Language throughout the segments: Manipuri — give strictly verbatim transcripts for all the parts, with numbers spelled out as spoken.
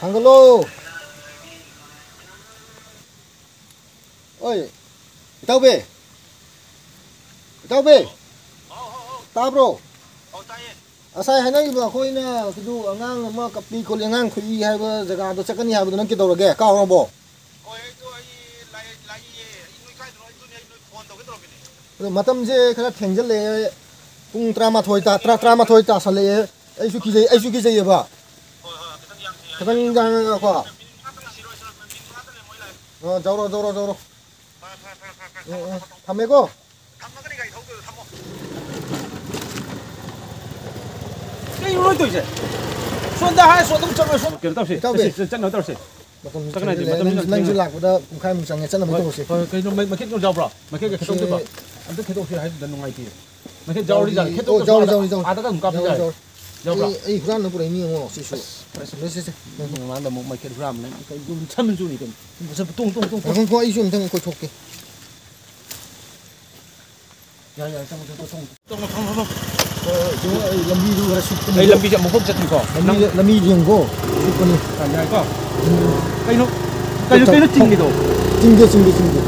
ꯊꯥꯡꯒꯠꯂꯣ꯫ ꯑꯣꯏ, ꯏꯇꯥꯎꯕꯤ꯫ ꯏꯇꯥꯎꯕꯤ꯫ ꯇꯥꯕ꯭ꯔꯣ? ꯉꯁꯥꯏ ꯍꯥꯏꯅꯈꯤꯕ ꯑꯩꯈꯣꯏꯅ ꯑꯗꯨ ꯑꯉꯥꯡ ꯑꯃ ꯀꯞꯄꯤ ꯈꯣꯠꯂꯤ, ꯑꯉꯥꯡ ꯐꯨꯏ ꯍꯥꯏꯕ ꯖꯒꯥꯗꯣ ꯆꯠꯀꯅꯤ ꯍꯥꯏꯕꯗꯣ ꯅꯪ ꯀꯩꯗꯧꯔꯒꯦ? ꯀꯥꯎꯔꯕꯣ? ꯑꯗꯣ ꯃꯇꯝꯁꯦ ꯈꯔ ꯊꯦꯡꯖꯜꯂꯛꯑꯦ꯫ ꯄꯨꯡ ꯇꯔꯥꯃꯥꯊꯣꯏ ꯇꯥ-, ꯇꯔꯥ-, ꯇꯔꯥꯃꯥꯊꯣꯏ ꯇꯥꯁꯜꯂꯛꯑꯦ꯫ ꯑꯩꯁꯨ ꯀꯤꯖꯩ, ꯑꯩꯁꯨ ꯀꯤꯖꯩꯌꯦꯕ꯫ ꯈꯤꯇꯪ ꯌꯥꯡꯉꯒꯀꯣ꯫ ꯑ, ꯖꯧꯔꯣ, ꯖꯧꯔꯣ, ꯖꯧꯔꯣ꯫ ꯎꯝ, ꯎꯝ꯫ ꯊꯝꯃꯦꯀꯣ꯫ ꯀꯩꯅꯣ ꯅꯣꯏ ꯇꯧꯔꯤꯁꯦ? ꯁꯣꯝꯗ ꯍꯥꯏ, ꯁꯣꯝꯗ ꯑꯃꯨꯛ ꯆꯠꯂꯣ, ꯁꯣꯝ-, ꯀꯩꯅꯣ ꯇꯧꯁꯦ, ꯏꯇꯥꯎꯕꯤ꯫ ꯆꯠꯁꯦ, ꯆꯠꯅꯕ ꯇꯧꯔꯁꯦ꯫ ꯃꯇꯝ ꯆꯠꯀꯅꯤ ꯍꯥꯏꯗꯤ, ꯊꯦꯡꯖꯤꯜꯂꯛꯑꯦ꯫ ꯃꯇꯝꯁꯨ ꯅꯪ, ꯌꯥꯝ ꯅꯪꯁꯨ ꯊꯦꯡꯉꯦ꯫ ꯂꯥꯛꯄꯗ ꯄꯨꯡꯈꯥꯏꯃꯨꯛ ꯆꯪꯉꯦ, ꯆꯠꯅꯕ ꯍꯣꯏ, ꯇꯧꯔꯁꯦ꯫ ꯍꯣꯏ, ꯀꯩꯅꯣ, ꯃꯩ-, ꯃꯩꯈꯦꯠ ꯌꯥꯎꯕ꯭ꯔꯣ? ꯃꯩꯈꯦꯠꯀ ꯈꯦꯠꯇꯣꯛꯇꯣꯏꯕ? ꯁꯦ꯫ ꯑꯝꯇ ꯈꯦꯠꯇꯣꯛꯁꯤ ꯍꯥꯏꯗꯨꯗ ꯅꯨꯡꯉꯥꯏꯇꯦ꯫ ꯃꯩꯈꯦꯠ ꯌꯥꯎꯔꯗꯤ ꯌꯥꯔꯦ, ꯌꯥꯎꯔꯤ꯫ ꯈꯦꯠꯇꯣꯛꯇ꯭ꯔꯁꯨ ꯑꯣ, ꯌꯥꯎꯔꯤ, ꯑꯥꯗ, ꯌꯥꯎꯔꯤ, ꯌꯥꯎꯔꯤ꯫ ꯑꯥꯗꯒ ꯑꯗꯨꯝ ꯀꯥꯞꯄ ꯌꯥꯎꯔꯤ, ꯌꯥꯔꯦ꯫ ꯌꯥꯎꯔꯤ꯫ ꯌꯥꯎꯕ꯭ꯔꯣ? ꯑꯩ, ꯑꯩ ꯍꯨꯔꯥꯟꯕ ꯄꯨꯔꯛꯏꯅꯤ ꯌꯦꯡꯉꯣ, ꯁꯤꯁꯨ꯫ ꯑꯁ, ꯐꯔꯦ, ꯐꯔꯦ꯫ ꯁꯦ, ꯁꯦ, ꯁꯦ꯫ ꯅꯪ ꯃꯃꯥꯡꯗ ꯑꯃꯨꯛ ꯃꯩꯈꯦꯠ ꯍꯨꯔꯥꯟꯕꯅꯦ, ꯀꯩ ꯁꯝꯁꯨ ꯅꯤ ꯀꯩꯅꯣ꯫ ꯐꯖꯕ ꯇꯣꯡ, ꯇꯣꯡ, ꯇꯣꯡ, ꯇꯣꯡ꯫ ꯉꯥꯏꯈꯣ, ꯉꯥꯏꯈꯣ, ꯑꯩꯁꯨ ꯑꯝꯇꯪ ꯀꯣꯏꯊꯣꯛꯀꯦ꯫ ꯌꯥꯏ, ꯌꯥꯏ, ꯆꯪꯉꯣ, ꯆꯪꯉꯣ, ꯆꯪꯉꯣ꯫ ꯆꯪꯉꯣ, ꯆꯪꯉꯣ, ꯆꯪꯉꯣ꯫ ꯑ, ꯀꯩꯅꯣ, ꯑꯩ ꯂꯝꯕꯤꯗꯨ ꯈꯔ ꯁꯤꯠꯄꯅꯤ꯫ ꯑꯩ ꯂꯝꯕꯤꯁꯦ ꯑꯃꯨꯛꯐꯥꯎ ꯆꯠꯇ꯭ꯔꯤꯀꯣ꯫ ꯂꯝꯕꯤ, ꯅꯪ ꯂꯝꯕꯤ ꯌꯦꯡꯉꯨꯀꯣ꯫ ꯁꯤꯠꯄꯅꯤ꯫ ꯌꯥꯏꯀꯣ? ꯎꯝ꯫ ꯀꯩꯅꯣ, ꯀꯩꯅꯣ, ꯆꯠ-, ꯀꯩꯅꯣ ꯆꯤꯡꯉꯤꯗꯣ? ꯆꯤꯡꯗꯦ, ꯆꯤꯡꯗꯦ, ꯆꯤꯡꯗꯦ꯫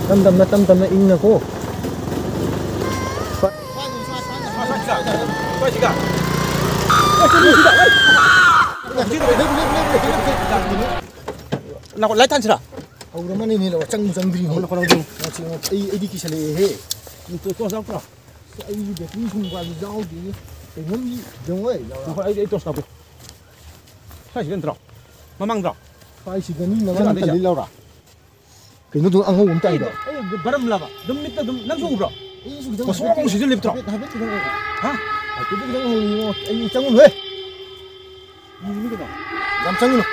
ꯇꯝ ꯇꯝꯅ, ꯇꯝ ꯇꯝꯅ ꯏꯪꯅꯀꯣ꯫ ꯁ꯭ꯋꯥꯏꯁꯤꯗ꯫ ꯁ꯭ꯋꯥꯏꯁꯤꯗ꯫ ꯂꯥꯏꯠ ꯊꯥꯟꯁꯤꯔꯥ? ꯍꯧꯔꯝꯃꯅꯤꯅꯦ, ꯂꯧ ꯆꯪꯕꯨ ꯆꯪꯗ꯭ꯔꯤꯅꯦ꯫ ꯍꯧꯔꯝꯃꯅꯤ, ꯍꯧꯔꯝꯃꯅꯤ꯫ ꯑꯩ, ꯑꯩꯗꯤ ꯀꯤꯁꯜꯂꯛꯑꯦꯍꯦ꯫ ꯇꯣ-, ꯇꯣ-, ꯆꯥꯎ ꯇ꯭ꯔꯣ? ꯑꯩꯗꯤ ꯕꯦꯇ꯭ꯔꯤ ꯁꯨꯡꯕꯁꯨ ꯌꯥꯎꯗꯦ꯫ ꯀꯩꯅꯣꯝꯗꯤ ꯌꯦꯡꯉꯣ, ꯌꯥꯎꯔꯥ꯫ ꯉꯥꯏꯈꯣ, ꯑꯩ, ꯑꯩ ꯇꯣꯔꯆ ꯀꯥꯞꯀꯦ꯫ ꯁ꯭ꯋꯥꯏꯁꯤꯗ ꯅꯠꯇ꯭ꯔꯣ? ꯃꯃꯥꯡꯗ꯭ꯔꯣ? ꯁ꯭ꯋꯥꯏꯁꯤꯗꯅꯤ, ꯅꯃꯥꯡ ꯁꯤꯗ ꯅꯠꯇ꯭ꯔꯣ? ꯈꯜꯂꯤ ꯂꯧꯔꯥ? ꯀꯩꯅꯣꯗꯣ ꯑꯉꯧꯕ ꯑꯃ ꯇꯥꯏꯗꯣ? ꯑꯩ ꯕꯔꯝꯂꯕ? ꯑꯗꯨꯝ ꯃꯤꯠꯇ ꯑꯗꯨꯝ, ꯅꯪꯁꯨ ꯎꯕ꯭ꯔꯣ? ꯑꯩꯁꯨ ꯈꯤꯇꯪ ꯃꯁꯨꯡ ꯍꯥꯏꯐꯦꯠ, ꯑꯃꯨꯛ ꯁꯤꯖꯤꯜꯂꯤꯕ꯭ꯔꯣ? ꯍꯥꯏꯐꯦꯠ, ꯍꯥꯏꯐꯦꯠ ꯈꯤꯇꯪ ꯎꯏ꯫ ꯍꯥ? ꯍꯥꯏꯐꯦꯠ ꯈꯤꯇꯪ ꯎꯏ, ꯏꯕꯨꯡꯉꯣ꯫ ꯑꯩ ꯆꯪꯉꯨꯅꯨꯍꯦ꯫ ꯌꯦꯡꯉꯨꯅꯦ ꯀꯩꯅꯣ꯫ ꯌꯥꯝ ꯆꯪꯉꯨꯅꯨ꯫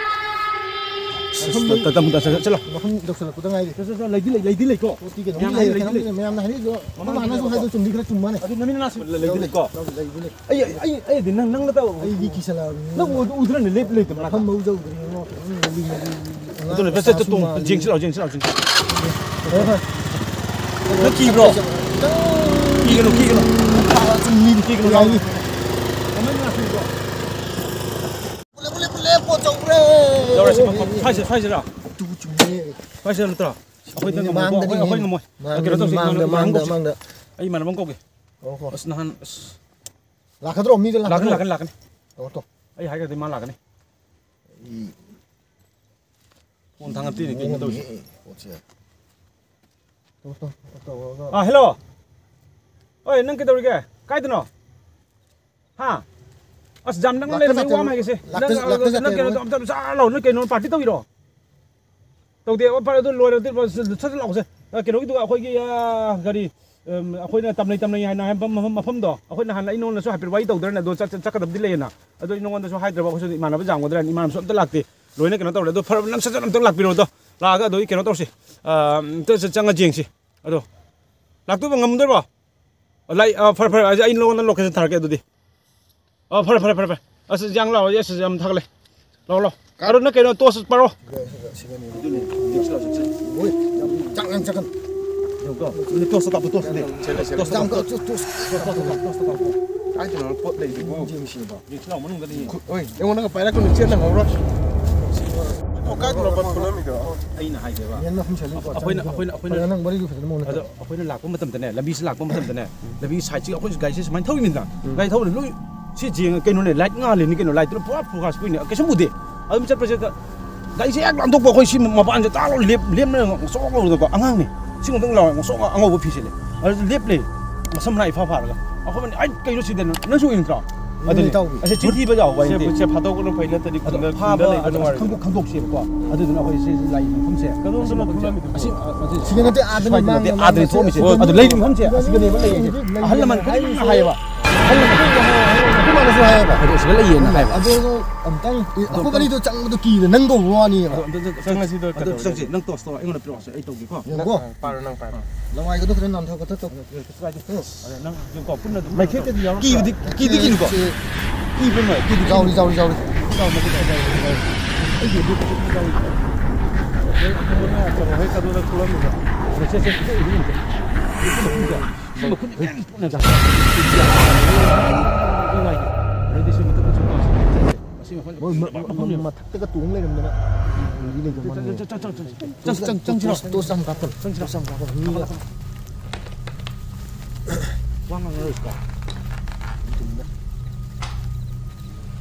ꯑꯁ, ꯃꯐꯝꯗꯨ ꯇ-, ꯇ-, ꯇ-, ꯆꯠꯂꯣ꯫ ꯃꯐꯝ ꯌꯧꯁꯜꯂꯛꯄꯗ ꯉꯥꯏꯔꯤ꯫ ꯆꯠ, ꯆꯠ, ꯆꯠ, ꯂꯩꯗꯤ ꯂꯩ, ꯂꯩꯗꯤ ꯂꯩꯀꯣ꯫ ꯄꯣꯠꯇꯤ ꯀꯩꯅꯣꯝꯗꯤ ꯃꯌꯥꯝ ꯂꯩꯔꯦ, ꯍꯥꯏꯅ ꯂꯩꯗꯤ ꯀꯩꯅꯣꯝꯗꯤ ꯂꯩ꯫ ꯂꯩ, ꯃꯌꯥꯝꯅ ꯍꯥꯏꯅꯩꯗꯣ꯫ ꯑꯩꯈꯣꯏ ꯃꯥꯅꯁꯨ ꯍꯥꯏꯗꯣ ꯆꯨꯝꯗꯤ ꯈꯔ ꯆꯨꯝ ꯃꯥꯅꯦ꯫ ꯑꯗꯨ ꯅꯃꯤꯠ ꯅꯅꯥ ꯁꯤꯡꯕ ꯂꯩ, ꯂꯩꯗꯤ ꯂꯩꯀꯣ꯫ ꯂꯩ, ꯂꯩꯗꯤ ꯂꯩ꯫ ꯑꯩ, ꯑꯩ, ꯑꯩꯗꯤ ꯅꯪ, ꯅꯪ ꯅꯠꯇꯕ ꯑꯩꯗꯤ ꯀꯤꯁꯜꯂꯛꯑꯕꯅꯤ꯫ ꯅꯪ ꯎꯗ-, ꯎꯗ꯭ꯔꯅꯦ, ꯂꯦꯞ ꯂꯩꯇꯕ ꯅꯠꯇ꯭ꯔꯣ? ꯃꯐꯝ ꯃꯧ ꯌꯧꯗ꯭ꯔꯤ, ꯏꯕꯨꯡꯉꯣ꯫ ꯈꯤꯇꯪ ꯅꯣꯜꯂꯤ, ꯅꯣꯜꯂꯤ, ꯅꯣꯜꯂꯤ꯫ ꯑꯗꯨꯅꯦ, ꯐꯖ ꯆꯠ-, ꯇꯣꯡ-, ꯌꯦꯡꯁꯤ ꯂꯥꯎ, ꯌꯦꯡꯁꯤ ꯂꯥꯎ, ꯌꯦꯡꯁꯤ ꯂꯥꯎ꯫ ꯐꯔꯦ, ꯐꯔꯦ꯫ ꯅꯪ ꯀꯤꯕ꯭ꯔꯣ? ꯈꯤꯇꯪ ꯀꯤꯒꯅꯨ, ꯀꯤꯒꯅꯨ꯫ ꯆꯨꯝꯃꯤꯗꯤ ꯀꯤꯒꯅꯨ ꯂꯥꯎ꯫ ꯌꯥꯏꯅꯤ꯫ ꯀꯃꯥꯏꯅ ꯂꯥꯛꯇꯣꯏꯅꯣ? ꯁ꯭ꯋꯥꯏꯁꯦ, ꯁ꯭ꯋꯥꯏꯁꯤꯔꯥ? ꯇꯨ ꯆꯨꯝꯃꯦ꯫ ꯁ꯭ꯋꯥꯏꯁꯤꯔꯥ ꯅꯠꯇ꯭ꯔꯥ? ꯑꯩꯈꯣꯏꯗ ꯉꯝꯃꯣꯏ, ꯑꯩꯈꯣꯏ, ꯃꯥꯡꯗꯅꯤꯅꯦ꯫ ꯑꯩꯈꯣꯏ ꯉꯝꯃꯣꯏ꯫ ꯃꯥꯡꯗꯅꯤ, ꯀꯩꯅꯣ ꯇꯧꯁꯤ, ꯃꯥꯡꯗ, ꯏꯃꯥꯟꯅꯕ ꯃꯥꯡꯗ, ꯀꯧꯁꯤ꯫ ꯃꯥꯡꯗ꯫ ꯑꯩ ꯏꯃꯥꯟꯅꯕ ꯑꯃ ꯀꯧꯒꯦ꯫ ꯑꯣ, ꯍꯣ꯫ ꯑꯁ, ꯅꯍꯥꯟ, ꯑꯁ꯫ ꯂꯥꯛꯀꯗ꯭ꯔꯣ? ꯃꯤꯗꯣ ꯂꯥꯛꯀꯅꯤ, ꯂꯥꯛꯀꯗ꯭ꯔꯣ? ꯂꯥꯛꯀꯅꯤ, ꯂꯥꯛꯀꯅꯤ꯫ ꯑꯣ, ꯇꯣ꯫ ꯑꯩ ꯍꯥꯏꯈ꯭ꯔꯗꯤ ꯃꯥ ꯂꯥꯛꯀꯅꯤ꯫ ꯑꯩ ꯐꯣꯟ ꯊꯥꯡꯒꯠꯇꯦꯅꯦ, ꯀꯩꯅꯣ ꯇꯧꯁꯤ꯫ ꯃꯑꯣꯡ ꯑꯃꯅꯤꯍꯦ, ꯄꯣꯠꯁꯦ꯫ ꯇꯣ, ꯇꯣ, ꯇꯧꯔꯒ꯫ ꯑꯥ, ꯍꯦꯜꯂꯣ꯫ ꯍꯣꯏ, ꯅꯪ ꯀꯩꯗꯧꯔꯤꯒꯦ? ꯀꯥꯏꯗꯅꯣ? ꯍꯥ? ꯑꯁ, ꯖꯥꯝ, ꯅꯪ ꯂꯥꯛꯇ ꯂꯩꯔꯝꯃꯦ, ꯋꯥ ꯆꯠꯇꯦ, ꯑꯃ ꯍꯥꯏꯒꯦꯁꯦ꯫ ꯂꯥꯛꯇ, ꯅꯪ, ꯂꯥꯛꯇ ꯅꯪ ꯆꯠꯇꯦ, ꯀꯩꯅꯣ ꯂꯣꯏ꯫ ꯑꯝꯇ ꯆꯥꯔ ꯂꯥꯛꯑꯣ, ꯅꯣꯏ ꯀꯩꯅꯣ, ꯄꯥꯔꯇꯤ ꯇꯧꯔꯤꯔꯣ? ꯇꯧꯗꯦ꯫ ꯑꯣ, ꯐꯔꯦ, ꯑꯗꯨ ꯂꯣꯏꯔꯗꯤ ꯁꯠ, ꯁꯠ ꯂꯥꯛꯑꯣꯁꯦ꯫ ꯑ, ꯀꯩꯅꯣꯒꯤꯗꯨꯒ ꯑꯩꯈꯣꯏꯒꯤ, ꯑ, ꯀꯔꯤ, ꯎꯝ, ꯑꯩꯈꯣꯏꯅ ꯇꯝꯅꯩ, ꯇꯝꯅꯩ ꯍꯥꯏꯅ ꯍꯥꯏꯕ ꯃꯐꯝ, ꯃꯐꯝꯗꯣ, ꯑꯩꯈꯣꯏ ꯅꯍꯥꯟ ꯑꯩ ꯅꯉꯣꯟꯗꯁꯨ ꯍꯥꯏꯐꯦꯠ ꯋꯥꯔꯤ ꯇꯧꯗ꯭ꯔꯅꯦ, ꯑꯗꯣ ꯆꯠ-, ꯆꯠ-, ꯆꯠꯀꯗꯕꯗꯤ ꯂꯩꯌꯦꯅ꯫ ꯑꯗꯣ ꯑꯩ ꯅꯉꯣꯟꯗꯁꯨ ꯍꯥꯏꯗ꯭ꯔꯕ, ꯑꯩꯈꯣꯏꯁꯨ ꯏꯃꯥꯟꯅꯕ ꯖꯥꯝꯒꯗ꯭ꯔꯅ, ꯏꯃꯥꯟꯅꯕꯁꯨ ꯑꯝꯇ ꯂꯥꯛꯇꯦ꯫ ꯂꯣꯏꯅ ꯀꯩꯅꯣ ꯇꯧꯔꯦ꯫ ꯑꯗꯣ ꯐꯔꯕ, ꯅꯪ ꯁꯠ ꯁꯠ ꯑꯝꯇꯪ ꯂꯥꯛꯄꯤꯔꯣ꯫ ꯑꯗꯣ ꯂꯥꯛꯑꯒ ꯑꯗꯨꯒꯤ ꯀꯩꯅꯣ ꯇꯧꯁꯤ꯫ ꯑ, ꯑꯝꯇ ꯆꯪꯉ ꯌꯦꯡꯁꯤ꯫ ꯑꯗꯣ ꯂꯥꯛꯇꯣꯏꯕ ꯉꯝꯗꯣꯏꯕꯣ? ꯂꯥꯏ-, ꯑ, ꯐꯔꯦ, ꯐꯔꯦ, ꯑꯩ ꯅꯉꯣꯟꯗ ꯂꯣꯀꯦꯁꯟ ꯊꯥꯔꯛꯀꯦ ꯑꯗꯨꯗꯤ꯫ ꯑ, ꯐꯔꯦ, ꯐꯔꯦ, ꯐꯔꯦ, ꯐꯔꯦ꯫ ꯑꯁ, ꯌꯥꯡ ꯂꯥꯛꯑꯣ, ꯑꯁ, ꯌꯥꯝ ꯊꯥꯒꯠꯂꯦ꯫ ꯂꯥꯛꯑꯣ, ꯂꯥꯛꯑꯣ꯫ ꯑꯗꯣ ꯅꯪ ꯀꯩꯅꯣ, ꯇꯣꯁ ꯄꯥꯔꯣ꯫ ꯁꯤꯒꯅꯤ꯫ ꯑꯗꯨꯅꯦ, ꯌꯦꯡꯁꯤ ꯂꯥꯛꯑꯣ, ꯆꯠꯁꯤ꯫ ꯍꯣꯏ, ꯌꯥꯝ ꯆꯥꯛ ꯌꯥꯝ ꯆꯥꯛꯀꯅꯨ꯫ ꯌꯦꯡꯉꯨꯀꯣ꯫ ꯑꯗꯨꯅꯦ, ꯇꯣꯁꯇꯣ ꯀꯥꯞꯄꯣ, ꯇꯣꯁꯇꯨꯗꯤ꯫ ꯆꯦꯜꯂꯦ, ꯆꯦꯜꯂꯦ꯫ ꯇꯣꯁꯇꯣ ꯌꯥꯝ ꯀꯥꯞꯄꯣ꯫ ꯀ-, ꯇꯣꯁ, ꯇꯣꯁ, ꯇꯣꯁ, ꯇꯣꯁꯇꯣ ꯀꯥꯞꯄꯣ꯫ ꯀꯥꯏꯗꯅꯣ ꯄꯣꯠ ꯂꯩꯗꯨꯕꯨ? ꯌꯦꯡꯁꯤꯕ꯫ ꯌꯦꯡꯁꯤ ꯂꯥꯛꯑꯣ, ꯃꯅꯨꯡꯗꯗꯤ ꯌꯦꯡꯁꯤ꯫ ꯈꯨ-, ꯍꯣꯏ, ꯑꯩꯉꯣꯟꯗꯒ ꯄꯥꯏꯔꯛꯀꯅꯨ, ꯆꯦꯟꯅ ꯍꯧꯔꯣ꯫ ꯑꯣ, ꯀꯥꯏꯗꯅꯣ ꯄꯣꯠ ꯐꯨꯂꯝꯃꯤꯗꯣ? ꯑꯩꯅ ꯍꯥꯏꯒꯦꯕ꯫ ꯌꯦꯟ ꯃꯈꯨꯝ ꯁꯦꯝꯕꯒꯤ ꯄꯣꯠ ꯑꯩꯈꯣꯏꯅ, ꯆꯥꯅꯤꯡꯗꯦ꯫ ꯑꯩꯈꯣꯏꯅ, ꯑꯩꯈꯣꯏꯅ ꯐꯖꯅ ꯅꯪ ꯋꯥꯔꯤꯗꯨ ꯐꯖꯅ ꯃꯑꯣꯡꯗ ꯑꯗꯣ ꯇꯧ꯫ ꯑꯩꯈꯣꯏꯅ ꯂꯥꯛꯄ ꯃꯇꯝꯗꯅꯦ, ꯂꯝꯕꯤꯁꯤ ꯂꯥꯛꯄ ꯃꯇꯝꯗꯅꯦ, ꯂꯝꯕꯤ ꯁꯥꯏꯠꯁꯤꯒ ꯑꯩꯈꯣꯏ ꯒꯥꯔꯤꯁꯦ ꯁꯨꯃꯥꯏꯅ ꯊꯧꯔꯤꯃꯤꯗꯅ, ꯎꯝ꯫ ꯒꯥꯔꯤ ꯊꯧꯕꯗ ꯂꯣꯏ ꯁꯤ ꯌꯦꯡꯉ ꯀꯩꯅꯣꯅꯦ, ꯂꯥꯏꯠ ꯉꯥꯜꯂꯤꯅꯤ ꯀꯩꯅꯣ, ꯂꯥꯏꯠꯇꯨꯅ ꯄꯨꯔꯥ ꯐꯣꯀꯁ ꯀꯨꯏꯅ ꯀꯩꯁꯨꯝ ꯎꯗꯦ꯫ ꯑꯗꯨꯝ ꯆꯠꯄꯁꯤꯗ ꯒꯥꯔꯤꯁꯦ ꯍꯦꯛ ꯂꯥꯟꯊꯣꯛꯄ, ꯑꯩꯈꯣꯏ ꯁꯤ ꯃꯄꯥꯟꯁꯦ ꯇꯥꯛ ꯂꯥꯎ ꯂꯦꯞ-, ꯂꯦꯞꯅ ꯉꯧꯁꯣꯛ ꯉꯧꯔꯒꯀꯣ, ꯑꯉꯥꯡꯅꯤ꯫ ꯁꯤ ꯉꯧꯗꯪ ꯂꯥꯎꯔ ꯉꯧꯁꯣꯛ ꯑꯉꯧꯕ ꯐꯤ ꯁꯦꯠꯂꯦ꯫ ꯑꯗꯨ ꯂꯦꯞꯂꯦ꯫ ꯃꯁꯝ ꯃꯅꯥ ꯏꯐꯥ ꯐꯥꯔꯒ꯫ ꯑꯩꯈꯣꯏ ꯃꯅꯤ, "ꯑꯩ ꯀꯩꯅꯣ ꯁꯤꯗ ꯅꯪꯁꯨ ꯎꯏ ꯅꯠꯇ꯭ꯔꯣ?" ꯑꯗꯨꯅꯤ ꯑꯗꯨꯅꯤ꯫ ꯇꯧꯏ꯫ ꯑꯁꯤ ꯆꯤꯟ ꯊꯤꯕ ꯌꯥꯎꯕ ꯁꯦ, ꯍꯥꯏꯗꯤ꯫ ꯁꯦ ꯐꯥꯗꯣꯛꯄꯅ ꯐꯩ ꯅꯠꯇ꯭ꯔꯗꯤ ꯑꯗꯣ ꯈꯨꯟꯗ, ꯐꯥꯕ ꯈꯨꯟꯗ ꯂꯩꯕ ꯑꯗꯣ ꯅꯨꯡꯉꯥꯏꯔꯣꯏ꯫ ꯈꯪꯗꯣꯛ-, ꯈꯪꯗꯣꯛꯁꯦꯕꯀꯣ꯫ ꯑꯗꯨꯗꯨꯅ ꯑꯩꯈꯣꯏ ꯁꯤ ꯂꯥꯏ ꯃꯐꯝꯁꯦ꯫ ꯀꯗꯣꯝꯗꯅꯣ ꯈꯨꯂꯝꯃꯤꯗꯨꯕꯨ? ꯑꯁꯤ, ꯑꯁꯤ ꯁꯤꯒ ꯅꯠꯇꯦ, ꯑꯥꯗꯅꯤ, ꯁ꯭ꯋꯥꯏꯗ ꯃꯥꯡ-, ꯅꯠꯇꯦ, ꯑꯥꯗꯅꯤ ꯁꯤꯗꯅꯤ꯫ ꯊꯣꯛꯑꯝꯃꯤꯁꯦ꯫ ꯁꯤꯗꯅꯤ꯫ ꯑꯗꯨ ꯂꯩꯔꯤꯕ ꯃꯐꯝꯁꯦ ꯑꯁꯤꯗꯅꯦꯕ ꯂꯩꯔꯤꯁꯦ꯫ ꯑꯍꯜ ꯂꯃꯟ ꯈꯨꯗꯤꯡꯃꯛꯅ ꯍꯥꯏꯌꯦꯕ꯫ ꯑꯍꯜ ꯂꯃꯟ ꯈꯨꯗꯤꯡꯃꯛꯅ ꯍꯥꯏꯌꯦꯕ꯫ ꯑꯩꯈꯣꯏ ꯃꯥꯅꯁꯨ ꯍꯥꯏꯌꯦꯕ꯫ ꯑꯗꯣ ꯁꯤꯗ ꯂꯩꯌꯦꯅ ꯍꯥꯏꯕ꯫ ꯑꯗꯣ ꯑꯝꯇꯪ ꯑꯦ, ꯑꯩꯈꯣꯏ ꯀꯔꯤꯗꯣ ꯆꯪꯕꯗꯣ ꯀꯤꯗ ꯅꯪ ꯀꯧꯕ ꯋꯥꯅꯤꯕ꯫ ꯑꯗꯣ ꯑꯝꯇ ꯆꯪ-, ꯆꯪꯉꯁꯤꯗꯣ ꯑꯗꯣ ꯀꯩꯗꯧꯔꯒꯦ? ꯆꯪꯁꯤ, ꯅꯪ ꯇꯣꯁꯇꯣ ꯑꯩꯉꯣꯟꯗ ꯄꯤꯔꯛꯑꯣꯁꯦ, ꯑꯩ ꯇꯧꯒꯦꯀꯣ꯫ ꯌꯦꯡꯉꯣ꯫ ꯅꯪ, ꯑ, ꯄꯥꯔꯣ, ꯅꯪ ꯄꯥꯔꯣ꯫ ꯂꯋꯥꯏꯒꯗꯣ ꯈꯤꯇꯪ ꯅꯥꯟꯊꯣꯛ ꯈꯣꯠꯇꯣꯛ ꯇꯧ꯫ ꯀꯩꯁꯨ ꯀꯥꯏꯗꯦ꯫ ꯑꯗ ꯅꯪ ꯌꯨꯝ ꯀꯥꯎ ꯄꯨꯟꯅ ꯑꯗꯨꯝ ꯃꯥꯏꯈꯦꯠꯀꯗꯤ ꯌꯥꯎꯔꯛꯇ꯭ꯔꯣ? ꯀꯤꯕꯗꯤ, ꯀꯤꯗꯤ ꯀꯤꯅꯨꯀꯣ? ꯁꯤ ꯀꯤꯕ꯭ꯔꯥ ꯅꯣꯏ? ꯀꯤꯗꯤ ꯀꯤꯅꯨ꯫ ꯌꯥꯎꯔꯤ, ꯌꯥꯎꯔꯤ, ꯌꯥꯎꯔꯤ꯫ ꯌꯥꯎꯔꯤ, ꯌꯥꯎꯔꯤ, ꯌꯥꯎꯔꯤ꯫ ꯑꯩꯒꯤ ꯑꯗꯨ ꯌꯥꯎꯔꯤ꯫ ꯑꯗꯩ ꯑꯃꯅ ꯀꯩꯅꯣ ꯍꯦꯛ ꯑꯗꯨꯗ ꯊꯣꯛꯂꯝꯃꯤꯗꯣ꯫ ꯁꯦ, ꯁꯦ, ꯁꯦ, ꯁꯦ, ꯁꯤ ꯃꯈꯨꯟ ꯌꯥꯝ ꯄꯨꯛꯅꯤꯡ ꯆꯪꯉꯦ꯫ ꯑꯗꯩꯗꯤ ꯁꯤ ꯃꯊꯛꯇ ꯁꯨꯝ ꯇꯧꯁꯤ꯫ ꯃꯣꯏ ꯃ-, ꯃ-, ꯃ-, ꯃꯊꯛꯇꯒ ꯇꯣꯡ ꯂꯩꯔꯝꯗꯅ꯫ ꯂꯩꯗꯧ ꯃꯥꯟꯗꯦ꯫ ꯆꯪ-, ꯆꯪ-, ꯆꯪ-, ꯆꯪ-, ꯆꯪ-, ꯆꯪꯁꯤꯔꯣ? ꯇꯣꯁ, ꯇꯣꯁ ꯑꯃ ꯀꯥꯞꯄꯣ꯫ ꯆꯪꯁꯤꯔꯣ? ꯇꯣꯁ ꯑꯃ ꯀꯥꯞꯄꯣ꯫ ꯃꯤ ꯋꯥ ꯉꯥꯡꯅꯔꯣꯏꯁꯤꯀꯣ꯫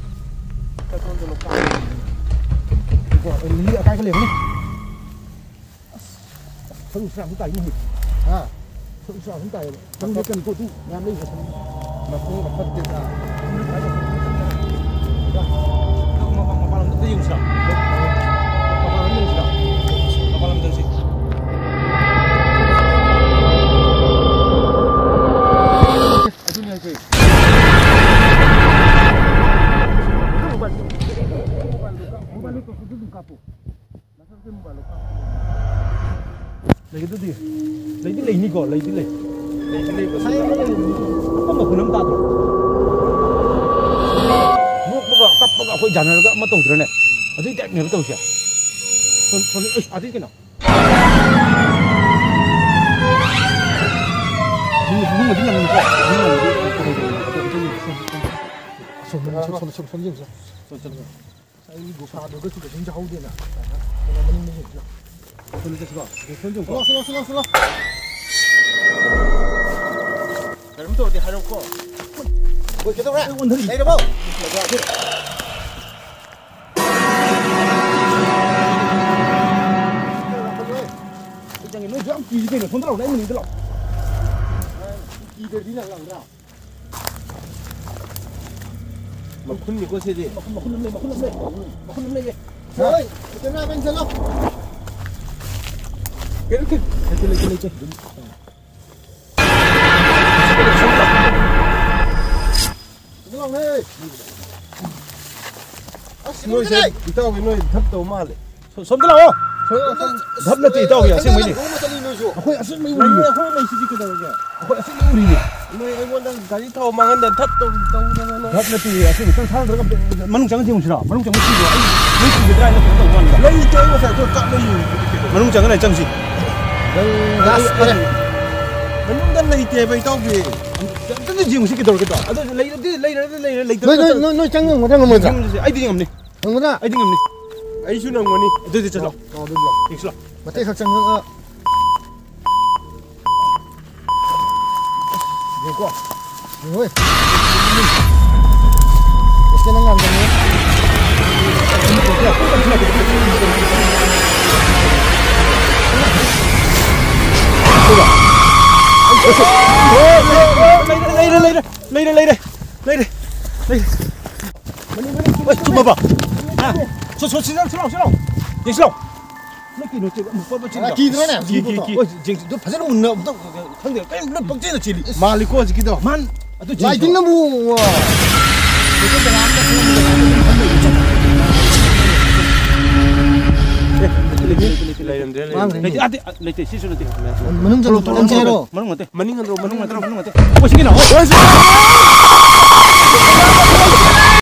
ꯂꯤꯂꯤ ꯑꯀꯥꯏꯕ ꯂꯩꯕꯅꯤ꯫ ꯁꯔꯨ ꯁꯔꯥꯡ ꯇꯥꯏꯅꯦ꯫ ꯍꯥ? ꯁꯔꯨ ꯁꯔꯥꯡ ꯇꯥꯏꯌꯦꯕ꯫ ꯁꯔꯨ ꯂꯦꯞꯀꯅꯤꯀꯣ, ꯑꯗꯨ ꯃꯌꯥꯝ ꯂꯩꯕ ꯁꯔꯨ꯫ ꯃꯈꯣꯡ ꯃꯈꯨꯠ ꯀꯩꯀꯥ꯫ ꯃꯄꯥꯟ ꯂꯝꯗ ꯑꯝꯇ ꯌꯦꯡꯁꯤꯔꯣ? ꯃꯄꯥꯟ ꯂꯝꯗ ꯌꯦꯡꯁꯤꯔꯣ? ꯃꯄꯥꯟ ꯂꯝꯗ ꯆꯠꯁꯤ꯫ ꯑꯗꯨꯅꯦ ꯍꯥꯏꯁꯦ꯫ ꯃꯣꯕꯥꯏꯜꯗꯣ ꯑꯗꯨꯝ ꯀꯥꯞꯄꯣ꯫ ꯂꯩꯒꯗꯨꯗꯤ꯫ ꯂꯩꯗꯤ ꯂꯩꯅꯤꯀꯣ, ꯂꯩꯗꯤ ꯂꯩ꯫ ꯂꯩꯗꯤ ꯂꯩꯕ꯫ ꯉꯁꯥꯏ ꯑꯃ ꯂꯩꯔꯝꯃꯤ꯫ ꯀꯞꯄ ꯃꯈꯣꯟ ꯑꯃ ꯇꯥꯗ꯭ꯔꯣ? ꯅꯣꯛꯄꯒ ꯀꯞꯄꯒ ꯑꯩꯈꯣꯏ ꯖꯥꯟꯅꯔꯒ ꯑꯃ ꯇꯧꯗ꯭ꯔꯅꯦ? ꯑꯗꯨꯏ ꯇꯥꯏꯞꯅꯦꯕ ꯇꯧꯔꯤꯁꯦ꯫ ꯁꯣꯝ-, ꯁꯣꯝ-, ꯑꯁ, ꯑꯗꯨꯏ ꯀꯩꯅꯣ? ꯃꯤ ꯏꯃꯨꯡꯗꯗꯤ ꯂꯪꯉꯤꯀꯣ? ꯏꯃꯨꯡꯗꯗꯤ ꯀꯩꯅꯣ ꯇꯧꯔꯤꯗꯅ? ꯑꯗꯣ ꯑꯝꯇ ꯌꯦꯡꯁꯤ, ꯁꯣꯝ-, ꯁꯣꯝ-, ꯁꯣꯝ-, ꯁꯣꯝ-, ꯁꯣꯝ-, ꯁꯣꯝ ꯌꯦꯡꯁꯤ꯫ ꯁꯣꯝ ꯆꯠꯂꯒ꯫ ꯑꯩ ꯒꯨꯐꯥꯗꯨꯒ ꯆꯨꯝꯅ ꯁꯨꯝ ꯌꯥꯍꯧꯗꯦꯅ꯫ ꯀꯩꯅꯣ ꯃꯅꯤꯡꯗ ꯌꯦꯡꯁꯤꯔꯣ? ꯁꯣꯝꯗ ꯆꯠꯁꯤꯀꯣ? ꯁꯣꯝ ꯌꯦꯡꯉꯨꯀꯣ꯫ ꯁꯤꯂꯣ, ꯁꯤꯂꯣ, ꯁꯤꯂꯣ, ꯁꯤꯂꯣ꯫ ꯀꯩꯅꯣꯝ ꯇꯧꯔꯗꯤ ꯍꯥꯏꯔꯛꯎꯀꯣ꯫ ꯍꯣꯏ, ꯀꯩꯗꯧꯔꯦ? ꯑꯩ ꯑꯣꯟꯊꯔꯤ꯫ ꯂꯩꯔꯕꯣ? ꯑꯩ ꯆꯪꯉꯦ꯫ ꯅꯣꯏꯁꯨ ꯌꯥꯝ ꯀꯤꯔꯤ ꯀꯩꯅꯣ? ꯁꯣꯝꯗ ꯂꯥꯛꯑꯣꯅꯦ, ꯑꯩ ꯃꯅꯤꯡꯗ ꯂꯥꯛꯑꯣ꯫ ꯀꯤꯗ꯭ꯔꯗꯤ ꯅꯪ ꯂꯥꯛꯑꯣꯗ꯭ꯔꯥ? ꯃꯈꯨꯟꯅꯤꯀꯣ ꯁꯤꯗꯤ꯫ ꯃꯈꯨꯟ, ꯃꯈꯨꯟ ꯑꯃ ꯂꯩ, ꯃꯈꯨꯟ ꯑꯃ ꯂꯩ꯫ ꯃꯈꯨꯟ ꯑꯃ ꯂꯩꯌꯦ꯫ ꯍꯣꯏ, ꯀꯦꯃꯦꯔꯥ ꯃꯦꯟ ꯆꯠꯂꯣ꯫ ꯀꯩꯅꯣ, ꯀꯩꯅꯣ? ꯂꯩꯇꯦ, ꯂꯩꯇꯦ, ꯂꯩꯇꯦ꯫ ꯀꯩꯅꯣ ꯂꯥꯎꯅꯦ꯫ ꯑꯁ, ꯅꯣꯏꯁꯦ ꯂꯩ꯫ ꯏꯇꯥꯎꯒꯤ ꯅꯣꯏ ꯙꯞ ꯇꯧ ꯃꯥꯜꯂꯦ꯫ ꯁꯣ-, ꯁꯣꯝꯗ ꯂꯥꯛꯑꯣ꯫ ꯁꯣꯝꯗ ꯂꯥꯛꯑꯣ꯫ ꯙꯞ ꯅꯠꯇꯦ, ꯏꯇꯥꯎꯒꯤ ꯑꯁꯦꯡꯕꯩꯅꯦ꯫ ꯂꯪꯒꯣꯜ ꯑꯃ ꯆꯠꯂꯤ ꯅꯣꯏꯁꯨ꯫ ꯑꯩꯈꯣꯏ ꯑꯁꯦꯡꯕꯩ ꯎꯔꯤꯅꯦ꯫ ꯑꯩꯈꯣꯏ ꯂꯩꯁꯤꯗꯤ ꯀꯩꯗꯧꯔꯒꯦ? ꯑꯩꯈꯣꯏ ꯑꯁꯦꯡꯕꯩ ꯎꯔꯤꯅꯦ꯫ ꯅꯣꯏ ꯑꯩꯉꯣꯟꯗ ꯒꯥꯔꯤ ꯊꯥꯎ ꯃꯥꯡꯍꯟꯗꯅ ꯙꯞ ꯇꯧ-, ꯇꯧꯗꯅ ꯅꯣꯏ꯫ ꯙꯞ ꯅꯠꯇꯦ, ꯑꯁꯦꯡꯕ ꯏꯇꯥꯎ ꯊꯥꯡꯗ꯭ꯔꯒ ꯑꯝꯇ ꯃꯅꯨꯡ ꯆꯪꯉ ꯌꯦꯡꯉꯨꯁꯤꯔꯣ? ꯃꯅꯨꯡ ꯆꯪꯉ ꯊꯤꯔꯣ? ꯑꯩ ꯅꯣꯏ ꯊꯤꯒꯗ꯭ꯔꯥ ꯍꯥꯏꯅ ꯀꯩꯅꯣ ꯇꯧꯕ ꯋꯥꯅꯤꯗ꯫ ꯂꯩꯇꯦ, ꯑꯩ ꯉꯁꯥꯏ ꯑꯗꯨ ꯀꯥꯞꯂ ꯌꯦꯡꯉꯤ꯫ ꯃꯅꯨꯡ ꯆꯪꯉ ꯂꯩ ꯆꯪꯁꯤ꯫ ꯅꯪ ꯑꯁ, ꯑꯩ, ꯑꯩ, ꯃꯅꯨꯡꯗ ꯂꯩꯇꯦ ꯍꯥꯏꯕ, ꯏꯇꯥꯎꯕꯤ꯫ ꯑꯝꯇꯗꯤ ꯌꯦꯡꯉꯨꯁꯤ, ꯀꯩꯗꯧꯔꯒꯦ? ꯑꯗꯣ ꯂꯩꯔꯗꯤ ꯂꯩꯔꯦ, ꯂꯩꯔꯦ, ꯂꯩꯇ꯭ꯔꯗꯤ ꯅꯣꯏ, ꯅꯣꯏ, ꯆꯠ-, ꯅꯣꯏ, ꯅꯣꯏ ꯆꯪ ꯉꯝꯒꯗ꯭ꯔꯥ ꯉꯝꯃꯣꯏꯗ꯭ꯔꯥ? ꯌꯦꯡꯉꯨꯁꯤ꯫ ꯑꯩꯗꯤ ꯉꯝꯅꯤ꯫ ꯉꯝꯒꯗ꯭ꯔꯥ? ꯑꯩꯗꯤ ꯉꯝꯅꯤ꯫ ꯑꯩꯁꯨ ꯉꯝꯒꯅꯤ꯫ ꯑꯗꯨꯗꯤ ꯆꯠꯂꯣ꯫ ꯑꯣ, ꯑꯗꯨꯗꯤ ꯂꯥꯛꯑꯣ꯫ ꯌꯦꯡꯁꯤꯂꯣ꯫ ꯃꯇꯦꯛ ꯈꯛ ꯆꯪꯉꯒ꯫ ꯌꯦꯡꯉꯨꯀꯣ꯫ ꯌꯦꯡꯉꯣꯏ꯫ ꯑꯁ, ꯅꯪ ꯉꯝꯒꯅꯤ꯫ ꯂꯩꯔꯦ, ꯂꯩꯔꯦ, ꯂꯩꯔꯦ꯫ ꯂꯩꯔꯦ, ꯂꯩꯔꯦ, ꯂꯩꯔꯦ, ꯂꯩꯔꯦ꯫ ꯃꯅꯤ, ꯃꯅꯤ, ꯃꯅꯤ, ꯑꯣꯏ, ꯆꯨꯝꯃꯕꯣ? ꯍꯥ? ꯁꯣ, ꯁꯣ, ꯁꯤꯗ, ꯁꯤꯂꯥꯎ, ꯁꯤꯂꯥꯎ꯫ ꯌꯦꯡꯁꯤꯂꯥꯎ꯫ ꯅꯪ ꯀꯩꯅꯣ ꯆꯦ-, ꯑꯃꯨꯛ ꯄꯣꯠ ꯄꯣꯠ ꯆꯦꯟꯗ꯭ꯔꯣ? ꯀꯤꯗ꯭ꯔꯣꯅꯦ? ꯀꯤ, ꯀꯤ, ꯀꯤ꯫ ꯑꯣꯏ, ꯌꯦꯡꯁꯤ, ꯑꯗꯨ ꯐꯖꯅ ꯃꯨꯟꯅ ꯑꯝꯇ ꯈꯪꯗꯦ, ꯀꯔꯤꯝ ꯂꯣꯏ ꯄꯪꯆꯦꯟꯗ ꯆꯦꯜꯂꯤ꯫ ꯃꯥꯜꯂꯤꯀꯣ ꯍꯧꯖꯤꯛꯀꯤꯗꯣ꯫ ꯃꯥꯟ-, ꯑꯗꯨ ꯌꯦꯡꯁꯤꯂꯥꯎ꯫ ꯂꯥꯏꯇꯤꯡꯅꯕꯨ꯫ ꯂꯩꯔꯝꯗ꯭ꯔꯦ, ꯂꯩꯔꯝꯗ꯭ꯔꯦ꯫ ꯂꯩꯇꯦ, ꯑꯗꯦ, ꯂꯩꯇꯦ, ꯁꯤꯁꯨ ꯅꯠꯇꯦ꯫ ꯃꯅꯨꯡ ꯆꯪꯉꯣ, ꯃꯅꯨꯡ ꯆꯪꯉꯣ꯫ ꯆꯪꯉꯣ꯫ ꯃꯅꯨꯡ ꯅꯠꯇꯦ, ꯃꯅꯨꯡ ꯅꯠꯇ꯭ꯔꯣ, ꯃꯅꯨꯡ ꯅꯠꯇꯦ꯫ ꯑꯣ, ꯁꯤꯒꯤꯅ, ꯑꯣ, ꯑꯣ, ꯁꯤ-,